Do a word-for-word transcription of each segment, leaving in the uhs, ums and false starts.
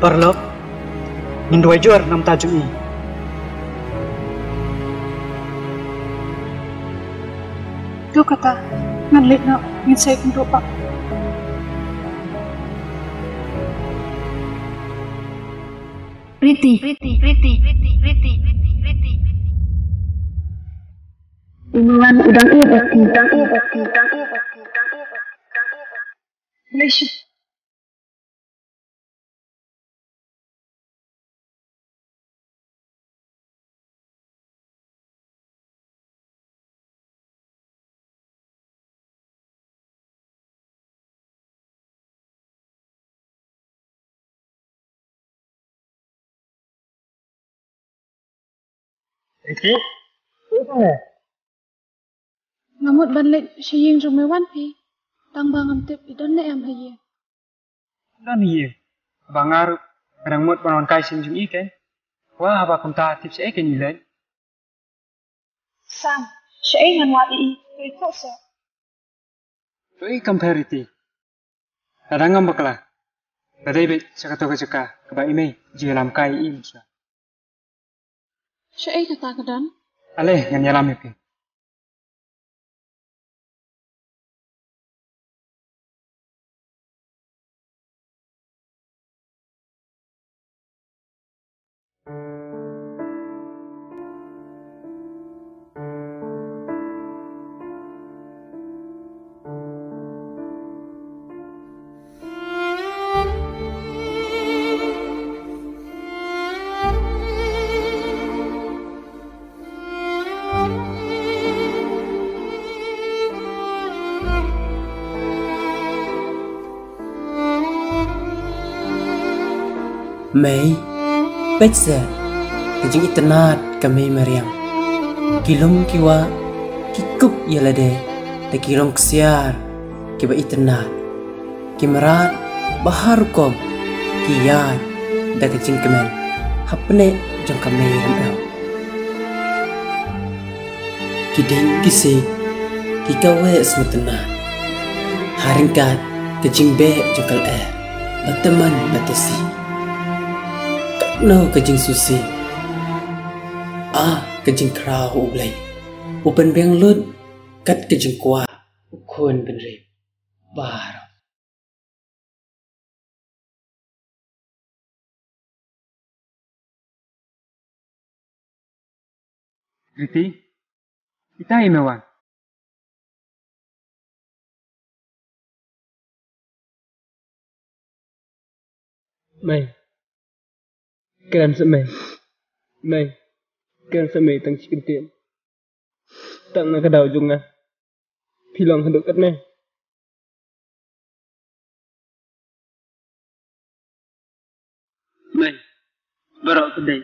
Paralok, ngin duwai jur namar ta jong i. To kata, ngan leit noh, ngin sa ïakynduh pat. Riti, Riti, Riti, Riti, Riti, Riti, Riti. Imuan udang i bati, udang i bati, udang i bati, udang i bati, udang i bati. Malaysia. Eki? Nga mut ban leit sha ïing jong Meiwan phi. Tang ba ngam tip i don ne em ha ïing. Don hi. Ba nga ruh nga dang mut ban wan kai sien jong i kein. Wah, haba kumta tip shaei kein i leit. Sam, shaei ngan wad ïa i, to ïathuh seh. To i kam pher iti. Lada ngam bakla, ka dei beit sha kato ka jaka kaba i mei jingïalam kai ïa i mynshwa. Shaei kata ka don? Ale, ngan ïalam ïa phi. Mei, peit seh, ka jingitynnad ka Mei Mariang. Ki lum ki wah, ki kup ïa lade, da ki rong ksiar kiba itynnad. Ki mrad ba har rukom ki ïaid da ka jingkmen hapdeng jong ka Mei Rymmiang. Ki dieng ki siej ki kaweh sngewtynnad ha ryngkat ka jingbeh jong ka lyer ba tymmen ba tasi. Katno ka jingsngewsih, ah, ka jingkhraw U Blei u pynbiang lut kat ka jingkwah u khun bynriew baroh. Riti, ita i Meiwan. Mei. Kren seh Mei. Mei. Kren seh Mei tang shi kyntien. Tang na ka daw jong nga phi long haduh katne? Mei, baroh ka dei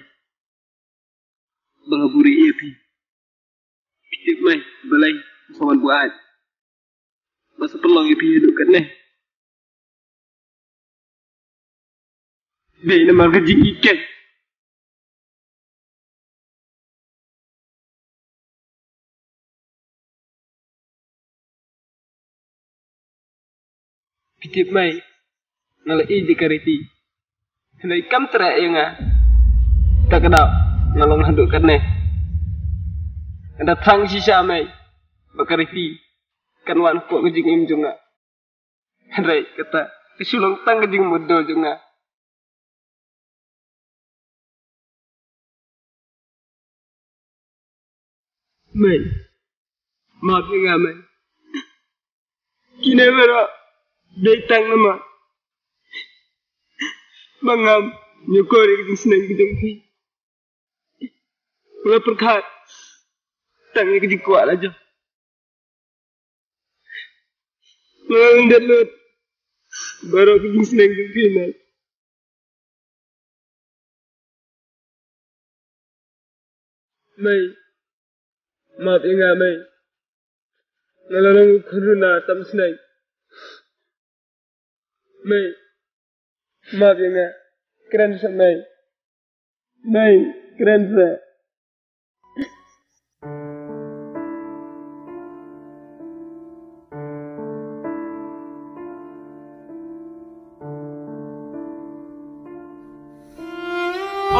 ba nga buhrieh ïa phi. Phi tip Mei, balei nga sa wan buaid, ba sa pynlong ïa phi haduh katne? Dei namar ka jingïeit. Phi tip Mei, nga la ïeit ïa ka Riti. Hynrei kam treh ïa nga. Ta ka daw nga long haduh katne. Nga da thrang shisha Mei ba ka Riti kan wan hapoh ka jingim jong nga. Hynrei kata ka shu long tang ka jingmutdur jong nga. Mei, map ïa nga Mei. Kine baroh dei tang namar ba ngam ñiewkor ïa ka jingsneng ka jong phi. Nga pyrkhat tang ïa ka jingkwah la jong. Nga la lyndet lut baroh ka jingsneng jong phi Mei. Mei, map ïa nga Mei. Nga la long u khun runa tam sneng. Mei, map ïa nga. Kren seh Mei. Mei, kren seh.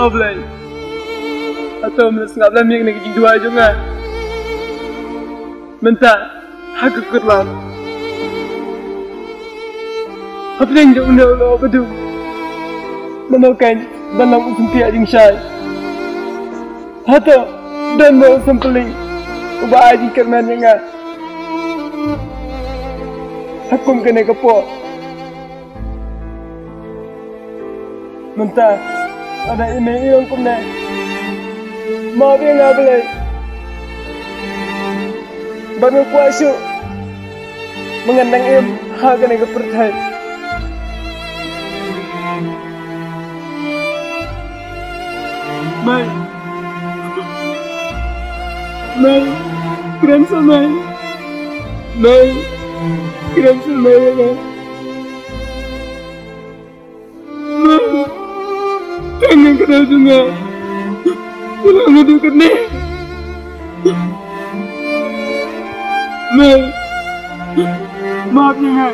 O Blei, hato me la sngap lem ïa kane ka jingduwai jong nga? Mynta ha ka kut lad, hapdeng jong une u lyoh ba dum, mano kein ban long u syntiew jingshai? Hato don mo u sympylli uba ai jingkyrmen ïa nga ha kum kane ka por? Mynta lada i mei i ong kumne, map ïa nga Blei, ba nga kwah shuh ba ngan dang im ha kane ka pyrthei. Mei, mei, kren sha mei. Mei, kren sha mei ïa nga. Mei, tang ïa ka daw jong nga, ka long naduh katne. Mei, map ïa nga.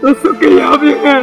To suk ïa ïap ïa nga.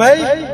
Mei,